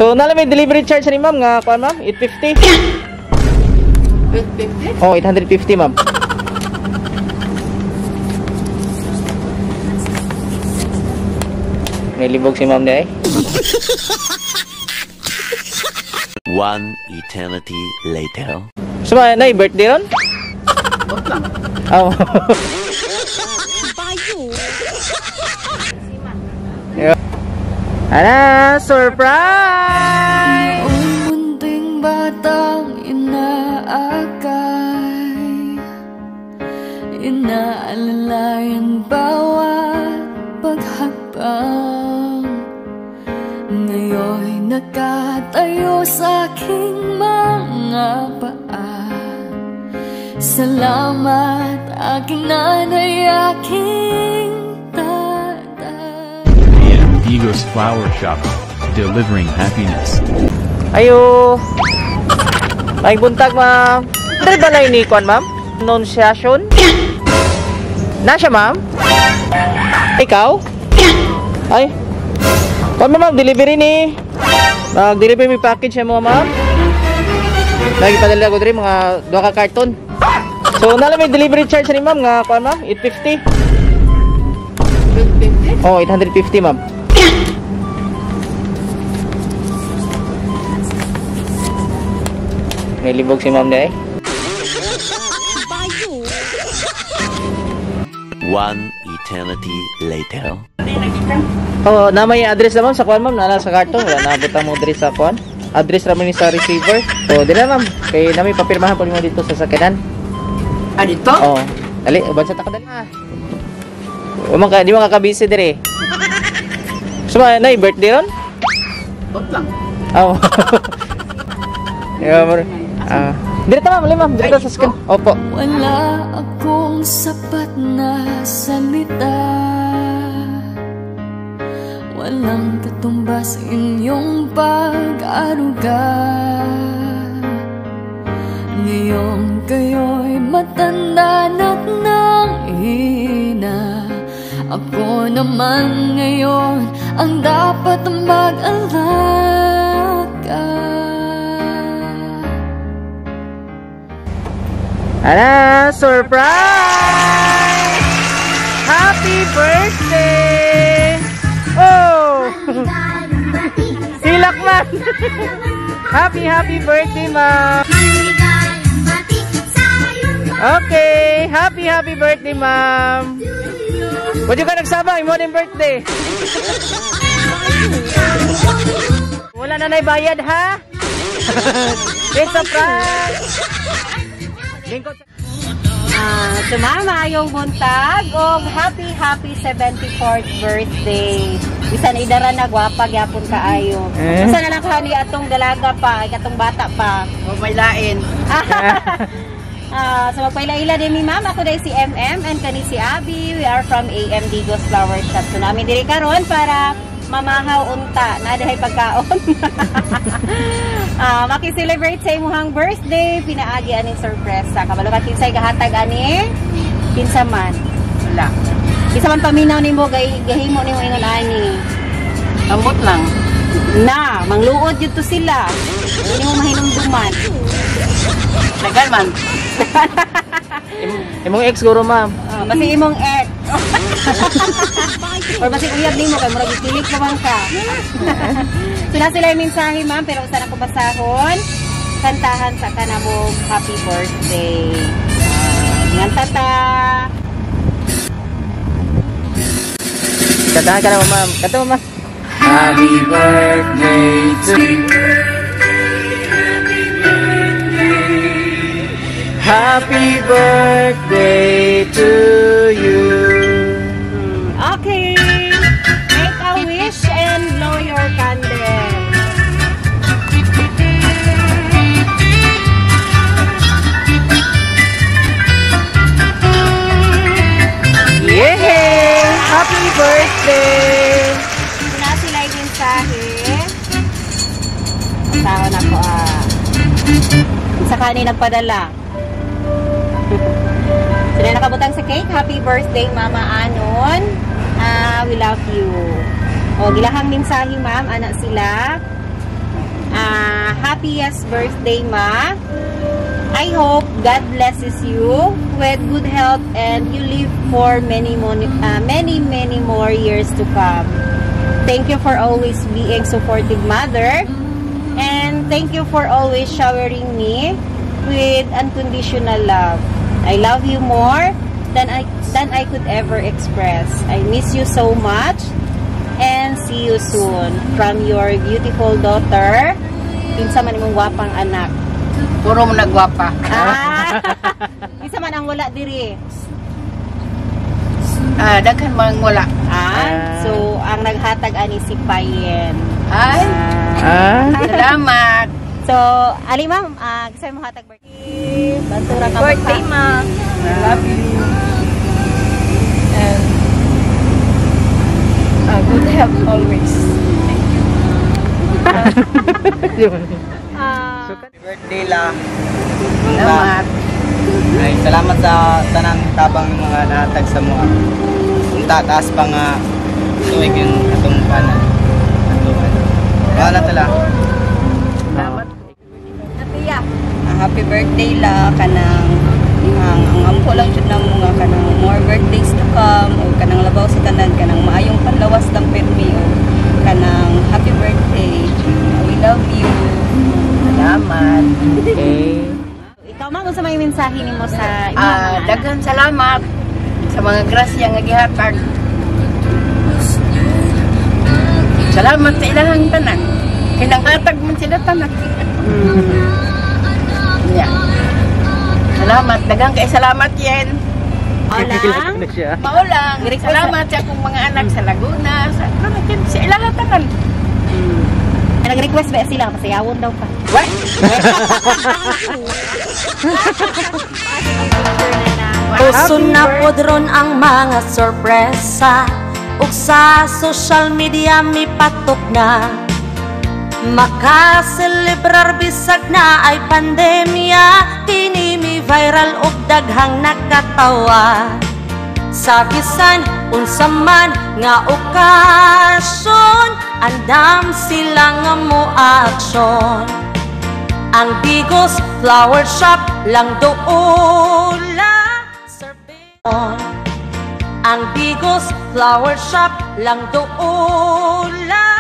So nala may delivery charge ni ma'am nga kuan ma'am, 850. 850? Oh, 850 ma'am. May libog si ma'am niya eh. One eternity later. So ma, na birthday ron? Bot lang. Oh. Bayo. Yeah. Ana, surprise! Ang munting batang inaakay, inaalalayan bawat paghakbang. Ngayon'y nakatayo sa aking mga paa. Salamat aking nanay, aking tatay. Digos Flower Shop, delivering happiness. Ayo. Ay buntag ma'am. Diri balay ni kuan ma'am? Annunciation? Na siya ma'am? Ikaw? Ay. Kuan ma'am, delivery ni. Mag-deliver mi package mo ma'am. Lagi padala ko diri mga duha ka karton. So nala may delivery charge ni ma'am nga kuan ma'am, 850. 850? Oh, 850 ma'am. May libog si ma'am niya eh. Bayo. One eternity later. Oh, na may address na ma'am sa kuan ma'am, nala sa karton, wala na butang mo diri sa kuan. Address ra man ni sa receiver. So, dili ma'am, kay nami papirmahan po nimo dito sa sakyanan. Ah, dito? Oh, dali, uban sa takadali. Wa man ka, di man ka busy diri. So, ma, na birthday ron? Bot lang. Oh. Yeah, bro. Ah, dito ma'am, dili ma'am, dito sa scan. Opo. Wala akong sapat na salita, walang katumbas inyong pag-aruga. Ngayong kayo'y matanda na't nanghina, ako naman ngayon ang dapat mag-alaga. Ala, surprise! Happy birthday! Oh! Silak man! Happy, happy birthday, ma'am! Okay! Happy, happy birthday, ma'am! Pwede ka nagsabang, imo din birthday! Wala na na'y bayad, ha? It's a prank! Sumama yung buntag og happy happy 74th birthday. Bisan idara na gwapa gyapon kaayo. Eh? Usa na lang kani atong dalaga pa, ay katong bata pa. O may lain. So magpaila-ila din mi ma'am, ako dai si MM and kani si Abby. We are from AM Digos Flower Shop. So nami diri karon para mamahaw unta na dihay pagkaon. Maki-celebrate sa imuhang birthday, pinaagi aning sorpresa. Kabalo ka kinsay gahatag ani? Kinsa man? Wala. Kinsa man paminaw nimo gahimo nimo ingon ani? Ambot lang. Na, mangluod jud to sila. Hindi mo mahinumduman. Dagan man. Imong ex guro ma'am. Basi imong ex. Or basi uyab nimo kay murag gikilig pa man ka. So na sila yung mensahe ma'am, pero usa na ko basahon. Kantahan sa kanamong happy birthday. Nganta ta. Kantahan ka na ma'am. Kanta mo ma'am. Happy birthday to you. Happy birthday to you. Okay. Make a wish and blow your candle. Yay! Happy birthday! Na sila yung mensahe. Basahon ako ah. Sa kanin nagpadala. Sila nakabutang sa cake. Happy birthday, Mama Anon. We love you. O, gilahang mensahe, ma'am. Anak sila. Happiest birthday, Ma. I hope God blesses you with good health and you live for many, many, many more years to come. Thank you for always being supportive mother. And thank you for always showering me with unconditional love. I love you more than I could ever express. I miss you so much and see you soon. From your beautiful daughter, kinsa man imong gwapang anak. Puro mo nagwapa. Ah, kinsa man ang wala diri? Ah, daghan mga wala. Ah, so ang naghatag ani si Payen. Ay, salamat. So, ali ma'am, gusto mo hatag birthday? Bantura ka. Birthday, ma. I love you. And good health always. Thank you. Ah, Birthday la. Salamat. Ay, salamat sa tanang tabang mga nahatag sa mga. Unta taas pa nga tuig yung atong panan. Atong ano. Wala tala. Salamat. Atiya. Ah, happy birthday la, kanang ang ampo lang jud namo nga kanang more birthdays to come o kanang labaw sa tanan kanang maayong panlawas lang pirmi o kanang happy birthday, we love you. Salamat. Okay. Ikaw ma'am, unsa may mensahe nimo sa imong mga anak? Daghan salamat sa mga grasya nga gihatag. Salamat sa ilahang tanan. Kay nanghatag man sila tanan. Yeah. Salamat, daghang kay salamat yen. Olang. Na siya. Mao lang. Request- Salamat sa akong mga anak sa Laguna, sa sa ilahang tanan. Nag-request ba sila? Pasayawon daw ka. What? Uso na pod ron ang mga sorpresa ug sa social media mipatok na. Makaselebrar bisag na ay pandemya. Kini mi viral ug daghang nakatawa. Sa bisan unsa man nga okasyon, andam sila nga mo aksyon. Ang Digos Flower Shop lang doula. Ang Digos Flower Shop lang doula.